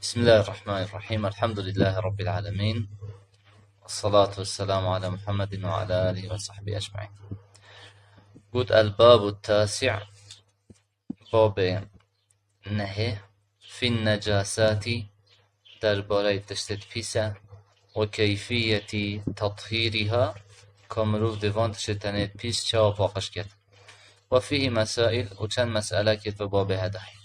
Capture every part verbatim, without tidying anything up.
بسم الله الرحمن الرحيم. الحمد لله رب العالمين. والصلاة والسلام على محمد وعلى آله وصحبه أجمعين. Got الباب التاسع, babê nehê, في النجاسات, derbarê tiştê pîs e, وكيفية تطهيرها, ka mirov dê van tiştê tenê pîs çawa paqij ket. وفيه مسائل, û çend meselekê di babê he de heye.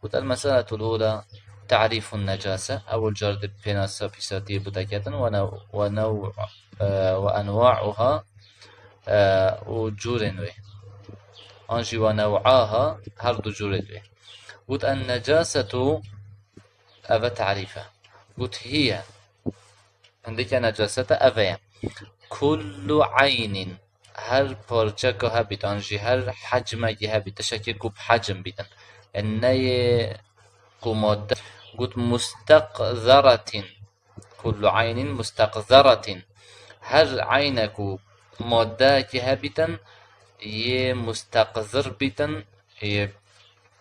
Got المسألة الأولى تعريف النجاسة, ewil car dê pênasa pîsatiyê bûte ketin, ونوع-, ونوع-, e, وأنواعها, e, û cûrên wê. An jî ونوعاها, her du cûrê wê. Got النجاسة, ev e tarîf e. Got هي, hindike necasete ev e ye. كل عين, her parçeka hebît, an jî her hecmekî hebît, tiştekê ku bi hecm bîtin. E, neyê ku madde, got مستقذرة. كل عين مستقذرة. Her eynek û maddeyekî hebîtin, yê mustaqzir bîtin, yê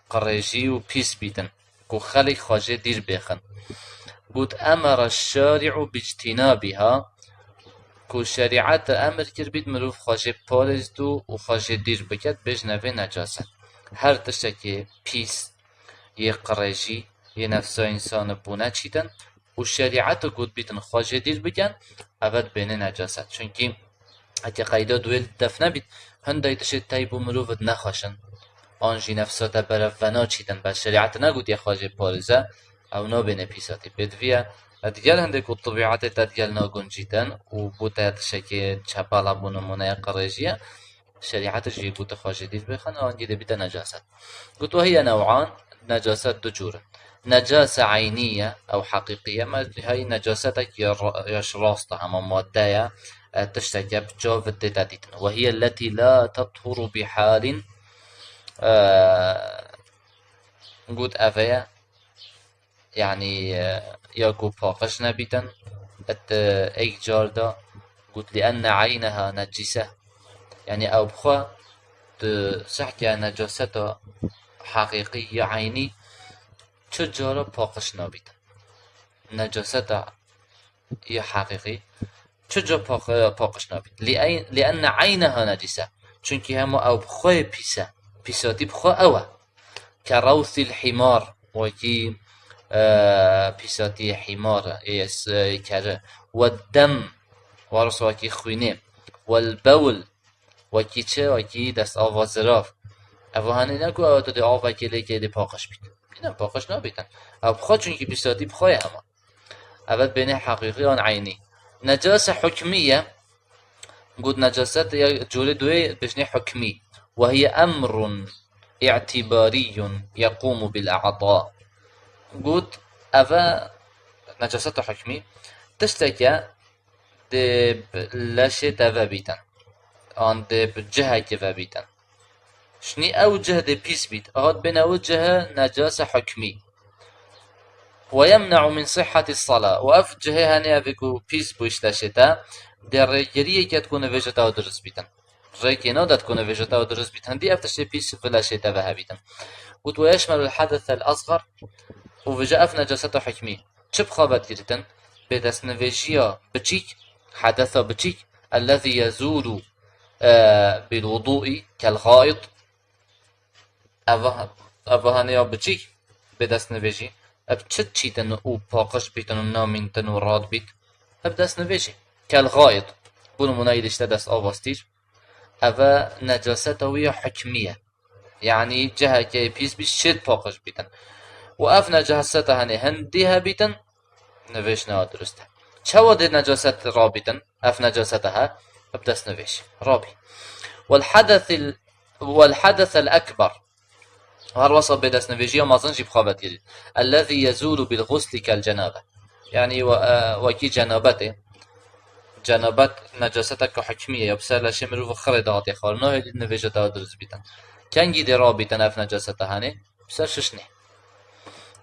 qirêjî û pîs bîtin, ku xelk xwe jê dîr bêxin. Got أمر الشارع باجتنابها, ku şerîet emir kiribît mirov xwe jê parêzit û xwe jê dîr biket, bêjine vê necaset. Her tiştekê pîs, yê qirêjî, yê nefsa însan bûne çîtin û şerîet gotbîtin xwe jê dîr bikin, eve dibêne necaset. Çunkî heke qeyda duwê li def nebît, hindek tiştê tey bo mirov dinexweşin. An jî nefsa te berev venaçîtin, bes şerîet negotiye xwe jê parêze, ew nabêne pîsatî. Pêdivî ye, digel hindek ku tebîetê te digel naguncîtin û bo te tiştekê çepel e, bo nimûne ya qirêjî ye, şerîet jî gote xwe jê dîr bêxin, angî dê bîte necaset. Got وهي نوعان, necaset du cûr in. نجاسة عينية, ew heqîqî ye, me hey necasetek ya ra-, ya ji rast e, hema madde ye, e, tiştek e, bi çav dê te dîtin. وهي التي لا تطهر بحال, e, got ev e ye, yanî, e, ya ku paqij nebîtin, et, e, êk car de got لأن عينها نجسة. Yanî ew bi xwe di sehke necaseta heqîqî ya eynî çi cara paqij nabîtin. Necaseta ya heqîqî çi ca paq-, paqij nabît. لأي-, لأن عينها نجسة. Çunkî hema ew bi xwe yê pîs e. Pîsatî bi xwe ew e. كروث الحمار, wekî, e, pîsatiyê hîmar e, ê s-, ê kere. والدم, waris wekî xwînê. والبول, wekî çi? Wekî destava zirav. Eva hanê ne ku ew tu dê avekê lê kê dê paqij bît. Bîne paqij nabîtin. Ew bi xwe çunkî pîsatî bi xwe ye hema. Ev e bênê heqîqî an eynî. Necase hukmî ye. Got necaset ya cûrê duwê bêjnê hukmî. وهي أمر اعتباري يقوم بالأعضاء. Got ev e necaseta hukmî. Tiştek e dê bi leşê te ve bîtin. An dê bi cihekê ve bîtin. Şinî ew cih dê pîs bît. Hat bêne ew cih necase hukmî. ويمنع من صحة الصلاة. Û ev cihê henê evê ku pîs bû ji leşê te, dê rêgiriyê ket ku nivêja te ew dirist bîtin. Rêkê nadet ku nivêja te ew dirist bît. Hindî ev tiştê pîs bi leşê te ve hebîtin. Got ويشمل الحدث الأصغر. Û vêja ev necaseta hukmî. Çi bi xwe ve digiritin? Bêdestnivêjiya biçîk, hedesa biçîk, الذي يزول, e, بالوضوء كالغائط. Eva, eva hane ya biçîk, bêdestnivêjî. Ev çi çîtin û paqij bîtin û namîntin û rad bît? Ev destnivêjî. كالغائط. Bo nimûne îdî işte dest ava stîr. Eve necaseta wî ya hukmî ye. Yanî cihekê pîs bî şêt paqij bîtin. Û ev necaseta henê hindî hebîtin, nivêj ne dirist e. Çawa dê necaset rabîtin? Ev necaseta he, ev destnivêj. Rabî. والحدث ال-, والحدث الأكبر. Her wesa bêdestnivêjiya mezin jî bi xwe ve digirît. الذي يزول بالغسل كالجنابة. Yanî we-, e, wekî cenabetê. Cenabet necaseteke hukmî ye. Ya bi ser leşê mirov xirê de hatiye xwarin. Nahêlî nivêja te dirist bîtin. Kengî dê rabîtin ev necaseta henê? Bi ser şişnê.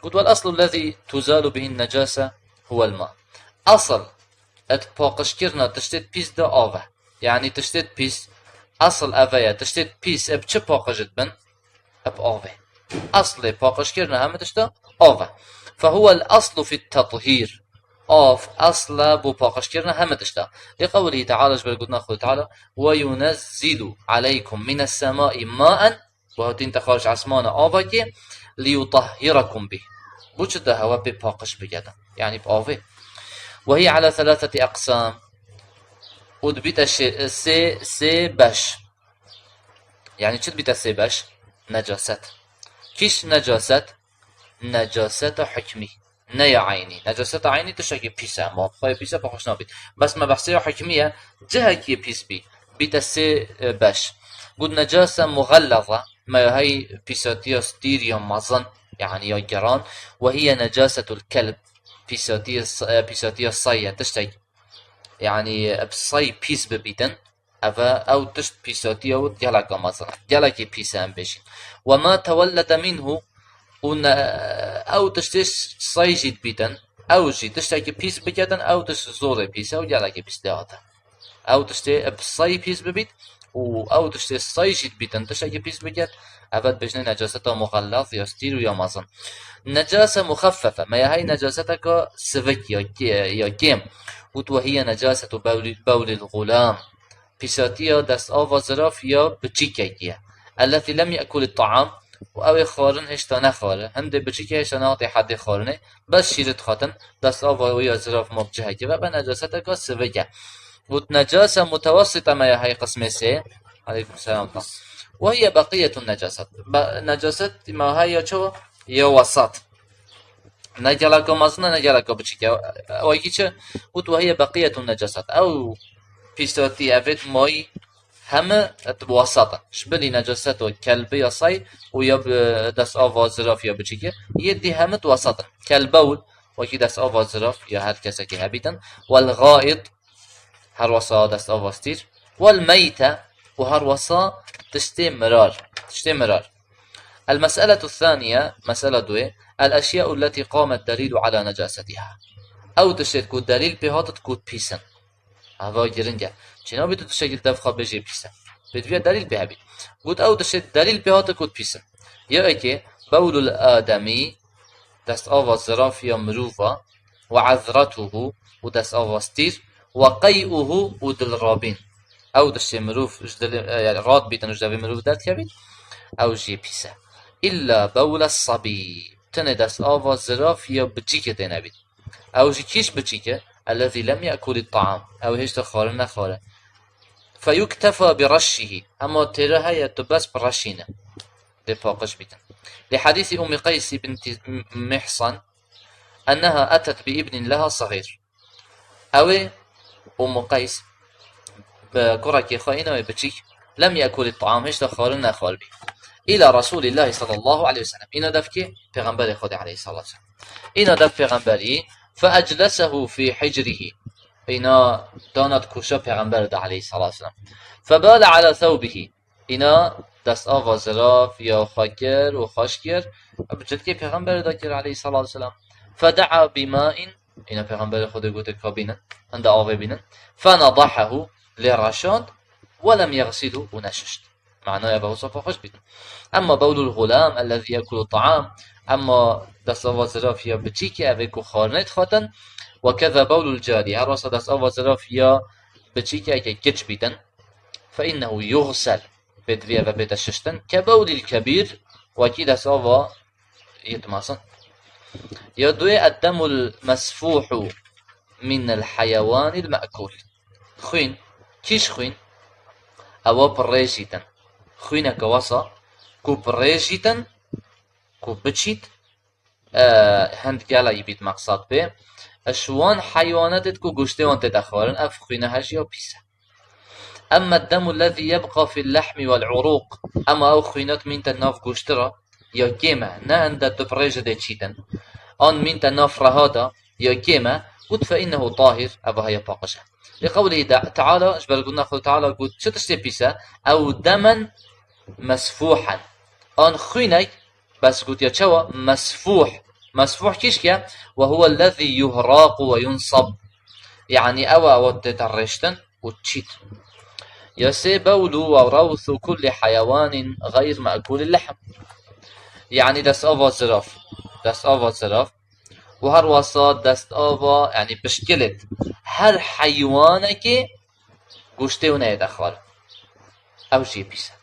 Got والأصل الذي تزال به النجاسة هو الماء. Asl, et paqijkirina tiştê pîs de av e. Yanî tiştê pîs, asl ev e ye, tiştê pîs eb çi paqij dibin? Eb avê. Aslê paqijkirina heme tişta av e. فهو الأصل في التطهير. Av, asl e bo paqijkirina heme tişta. Li qewlî teala, ji ber gotina Xwedê Teala, "Ve yunezzilu aleykum minessemai maen", û hatîn te xar ji esmana avakê, "liyutahhirakum bih." Bo çi te hewa pê paqij bike te. Yanî bi avê. "Ve hiye ala thelatheti aqsam." Û dibîte şê-, sê, sê beş. Yanî çi dibîte sê beş? Necaset. Kîş necaset? Necaseta hukmî. Ne ya eynî. Necaseta eynî tiştekî pîs e. Ma xwe pîs e, paqij nabît. Bes me behsê ya hukmî ye. Cihekî pîs bî. Bîte sê, e, beş. Got necase muxellaza. Me ya hey pîsatiya stîr ya mezin. Yanî ya geran. Ve hiye necasetul kelb. Pîsatiya s-, e, pîsatiya say ye. Tiştek. Yanî, e, bi say pîs bibîtin. Ev e, ew tişt pîsatiya wî geleka mezin e. Gelekî pîs e em bêjin. "Ve ma tewellede minhu", û ne, ew tiştê say jî dibîtin, ew jî tiştekî pîs biketin, ew tişt zorê pîs e û gelekî pîs dê hate. Ew tiştê bi say pîs bibît û ew tiştê say jî dibîtin, tiştekî pîs biket, ev e dibêjinê necaseta muxellaz ya stîr û ya mezin. Necase muxeffefe, me ya hey necaseteka sivik ya kê-, ya kêm. Û tu hiye necasetu bewlî-, bewlîl xulam. Pîsatiya destava ziraf ya biçîkekî ye. Ellezî lem ye'kul taam, û ew ê xwarin hêşta nexware. Hindê biçîkê hêşta nehate hedê xwarinê, bes şîr dixwatin, destava wê ya ziraf ma bi cihekê ve, be necaseteka sivik e. Got necase mutewessite me ya hey qismê sê. Aleykum selam. Ve hiye beqiyetun necaset. Be-, necaset me hey ya çi? Ya wesat. Ne geleka mezin e, ne geleka biçîk e. Wekî çi? Got, "Ve hiye beqiyetun necasat." Ew pîsatî, evêt mayî heme di wesat in. Ji bilî necaset û kelbi ya say û ya bi destava ziraf ya biçîk e. Yê dî heme di wesat in. Kelbewl, wekî destava ziraf ya her kesekî hebîtin. Wel gait, her wesa destava stîr. Wel meyte, û her wesa tiştê mirar. Tiştê mirar. El mes'eletu thaniye, mesela duyê, el eşya'u leti qamet delilu ala necasetiha. Ew tiştê ku delîl pê hatit ku pîs in. Eva giring e. Çênabî tu tiştekî li dev xwe bêjê pîs e. Pê diviya delîl pê hebî. Got ew tiştê delîl pê hatit ku pîs in. Ya êkê, bewlul ademî, destava ziraf ya mirova, ve ezretuhu, û destava stîr, ve qey'uhu, û dilrabîn. Ew tiştê mirov ji dilê, e, yani radbîtin ji devê mirov derkevît, ew jî pîs e. Îlla bewle sabî, tenê destava ziraf ya biçîkê tê nebît. Ew jî kîş biçîk e, ellezî lem ye'kulî taam, ew hêşta xwarin nexware. Feyuktefa bi reşşihi, hema têra heye tu bes bi reşîne. Dê paqij bîtin. Li hadîsî Ummî Qeysî binti Mihsan, enneha etet bi ibnin leha sagîr. Ew ê Ummu Qeys bi kurekê xwe îna wê biçîk, lem ye'kulî taam, hêşta xwarin nexwaribî. Îla Resûlîllahî sallallahu aleyhi ve sellem. Îna dev kê? Pêxemberê Xwedê aleyhissalatu vesselam. Îna dev pêxemberî, fe eclesehu fî hicrîhî. Îna dana di kûşa pêxemberê de aleyhissalatu vesselam. Febale ala thewbihî. Îna destava ziraf ya xwe kir û xweş kir, bi cilkê pêxemberê de kir aleyhissalatu vesselam. Feda'a bima'in, îna pêxemberê Xwedê gote ka bînin, hinde avê bînin. Fenedahehu, lê reşand, welem yexsilhu, û neşişt. Manaya ev e wisa paqij bîtin. Emma bewlul xulam ellezî yekulu taam, emma destava ziraf ya biçîkê ev ê ku xwarinê dixwatin, ve keza bewlul carî, her wisa destava ziraf ya biçîkê eke giç bîtin, fe innehu yuxsel, pê divê eve bête şiştin, ke bewlîl kebîr, wekî destava yê di mezin. Ya duyê eddemul mesfuhu minel heyewanil me'kul. Xwîn, kîş xwîn, ewa bi rêjîtin. Xwîneke wesa, ku bi rêjîtin, ku biçît, e, hind gela yî bît meqsad pê. E, ji wan heywanatê ku goştê wan tê de xwarin, ev xwîne hej ya pîs e. Emma demu lezî yebqa fil lehmi vel urûq. Ema ew xwînat mînte nav goştira, ya kêm e, ne hinde tu bi rêje dê çîtin. An mînte nav reha da, ya kêm e, got fe innehu tahir, ev heye paqij e. Li qewlî de, teala, ji ber gotina Xwedê Teala got, çi tiştê pîs e? Ew demen mesfûhen. An xwînek, bes gotiye çawa? Mesfûh. Mesfûh kîşk e? Ve huwe lezî yuhraqu ve yunsab. Yanî ew e, ew tête rêştin û çît. Ya sê bewlu ve rawthu kulli heyewanin gayr me'kulil lehm. Yanî destava ziraf. Destava ziraf. û her wasa destava, yanî pişkilêt her heywanekê goştê wî neyête xwarin. Ew jî pîs e.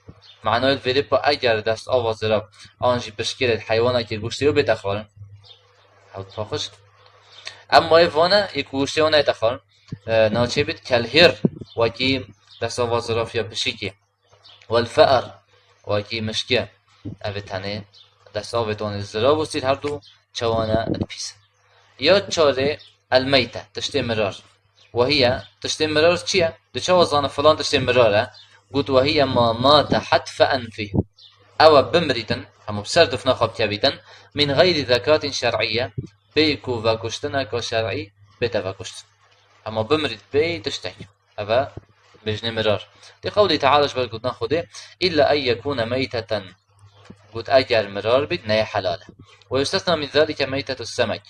Manayê vêrê pa eger destava zirav an jî pişkilêt heywanekê goştê wî bête xwarin, ew paqij e. Emma ê vane yê ku goştê wî neyête xwarin, e, naçê bît kelhêr, wekî destava zirav ya pişikê. Wel fe'er, wekî mişke. Ev ê tenê destavê tonê zirav û sîl her du çawane pîs e. Ya çarê, el meyte, tiştê mirar. Wehiye, tiştê mirar çi ye? Tu çawa zane filan tiştê mirar e? Got, wehiye ma mate hatfe enfih. Ew e bimirîtin, hemû bi ser difna xwe bikevîtin, min xeyrî zekatin şer'iyye, bê ku vekuştineka şer'î bête vekuştin. Hema bimirît bê tiştek. Ev e bêjnê mirar. Di qewlî Teala ji ber gotina Xwedê, illa en yekûne meyteten. Got, eger mirar bît, neyê helal e. Ve yustesna min zalike meytetu semek.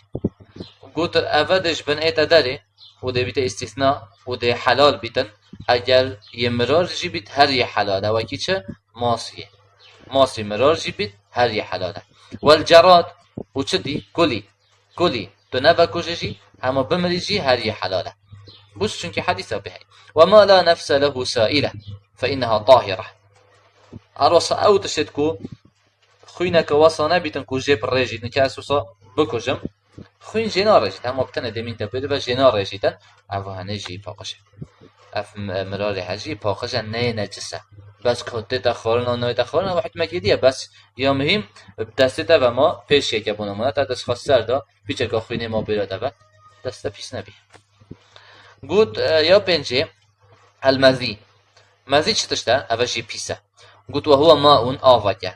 Got, ev e dê ji bin ête derê û dê bîte îstîsna û dê helal bîtin. Eger yê mirar jî bît, her yê helal e. Wekî çi? Masiyê. Masî mirar jî bît, her yê helal e. Wel cerad û çi dî? Kulî. Kulî, tu nevekuje jî, hema bimirî jî her yê helal e. Bû çi? Çunkî hedîsa pê heye. Ve ma la nefse lehu saile, fe inneha tahire. Her wesa ew tiştê ku xwîneke wesa nebîtin ku jê bi rê jî, nika ez wisa bikujim. Xwîn jê narêjît, hema bi tenê demîn te pê dibe jê narêjîtin, ev hene jî paqij e. Ev m-, mirarê hejî paqij e, neyê necis e. Bes ku tête xwarin û nayête xwarin, ew hikmekê dî ye. Bes ya muhîm, bi destê te ve ma pêşiyeke bûne mane, te dest xwe ser da, pîçeka xwînê ma bêra te ve, dest te pîs nebî. Got, e, ya pêncê, el mezî. Mezî çi tişt e? Ev jî pîs e. Got, ve huwe maun, avek e.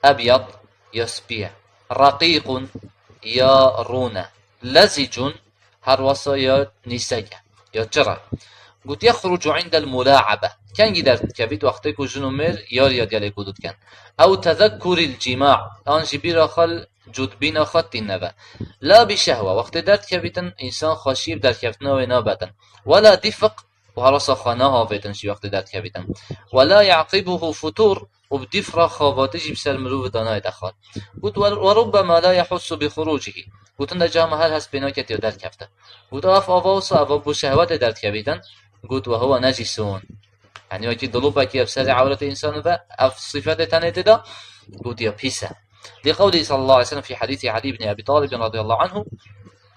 Ebyad, ya spî ye. Reqîqun, ya rûn e. Lezicun, her wasa ya nîsek e, ya çir e. Got, yexrucu indel mulaabe. Kengî derdikevît? Wextê ku jin û mêr yariya gelê ku dikin. Ew tezekkuril cima, an jî bîra xwe li cûdbîna xwe tîne ve. La bi şehwe, wextê derdikevîtin, însan xweşiyê bi derkeftina wê nabetin. Wela difiq, û her wesa xwe nahavêtin jî wextê derdikevîtin. Wela yaqibuhu futur, û bi dîf re xebatî jî bi ser mirovê de nayête xwar. Got, "Ve, ve rubbema la yehussu bi xurucihi." Gotin de carma her hest pê naketiya derkefte. Got, "Ev ava wisa, ev bo şehwetê derdikevîtin." Got, "Ve huwe necisun." Yanî wekî dilopekî ev serê ewretê însanê ve, ev sifetê tenê tê de, gotiye pîs e. Li qewlî sallallahu aleyhi ve sellem fî hadîsî Elî ibn Ebî Talib radiyallahu anhu,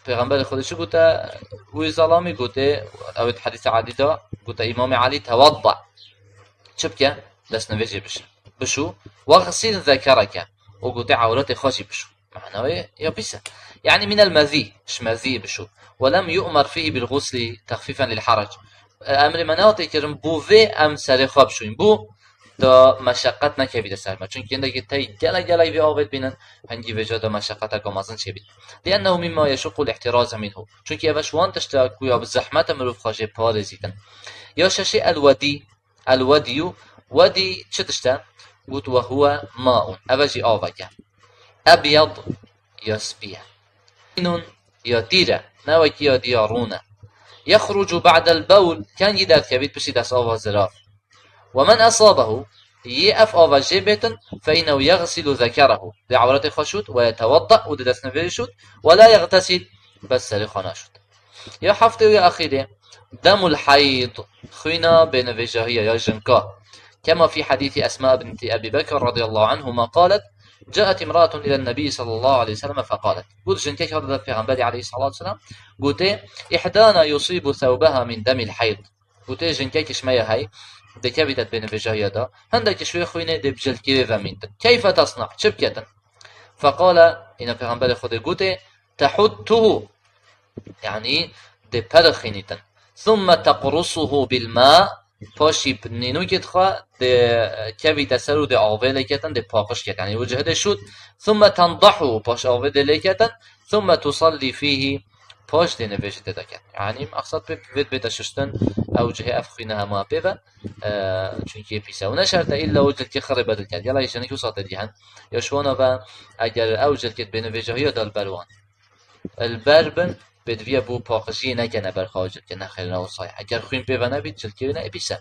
Pêxemberê Xwedê çi gote? Wî zelamî gote, ew ê di hadîsa Elî de gote, Îmamê Elî, "Tewadda." Çi bike? Destnivêjê bişo. Bişo. "Wexsil zekereke." Û gote, "Ewretê xwe jî bişo." Mehna wê ya pîs e. Yanî minel mezî, ji mezî bişo. "Ve lem yu'mer fîhî bil xusli texfîfen lil herac." Emrê me nehate kirin, bo vê em serê xwe bişoyîn. Bo da meşeqet nekevîte ser me. Çunkî hindekî tey gelek gelek vê avê dibînin, hingî vêca da meşeqeteka mezin çêbît. Liennehu mimma yeşuqqul ihtiraze minhu. Çunkî ev ji wan tişta ku ya bi zehmet e mirov xwe jê parêzîtin. Ya şeşê el wedî, el wedîyu, wedî çi tişt e? Got, "Ve huwe maun." Ev jî avek e. Ebyad, ya spî ye. Mînun, ya tîr e. Ne wekî ya dî ya rûn e. Yexrucu ba'del bewl, kengî derdikevît? Piştî destava zirav. "Ve men esabehu", yê ev ava jê bêtin, "fe innehu yexsilu zekerehu", dê ewretê xwe şût, "ve yetewadda", û dê destnivêjê şût, "ve la yextesil", bes serê xwe naşût. Ya heftê û ya exîrê, demul heyd, xwîna bênivêjahiya ya jinka. Kema fî hadîsî Esma binti Ebî Bekr radiyallahu anhuma qalet, "Caet imraatun îlen nebî sallallahu aleyhi ve sellem feqalet." Got, jinkek hate pêxemberî aleyhissalatu vesselam, gote, "Îhdana yusîbu thewbeha min demil heyd." Gote, jinkekî ji me ya hey, dikevîte di bênivêjahiya de, hindekî ji wê xwînê dê bi cilkê wê ve mîntin. "Keyfe tesna?" Çi biketin? Feqale, îna Pêxemberê Xwedê gote, "Tehuttuhu." Yanî dê perixînîtin. "Thumme teqrusuhu bil ma", paşî bi nînûkê dixwe dê kevîte ser û dê avê lêketin, dê paqij ketin. Yanî wicih dê şût. "Thumme tendahu", paş avê dê lêketin. "Thumme tusallî fîhî", paş dê nivêjê tê de ket. Yanî mexsed pê vê bête şiştin, ew cihê ev xwîne hema pê ve, e, çunkî pîs e. Û ne şert e îlla û cilkê xirê bedil ket. Gelek jinik wisa tê digihin. Ya ji wana ve eger ew cilkê di bênivêjahiya de li ber wan li ber bin, pêdivî ye bo paqijiyê nekene ber xwe ew cilkê, nexêr ne wisa ye. Eger xwîn pê ve nebît, cilkê wê ne pîs e.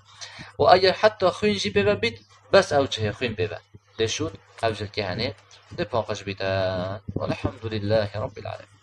Û eger heta xwîn jî pê ve bît, bes ew cihê xwîn pê ve dê şût, ew cilkê henê dê paqij bîte. Welhamdulîllahî Rabbil Alemin.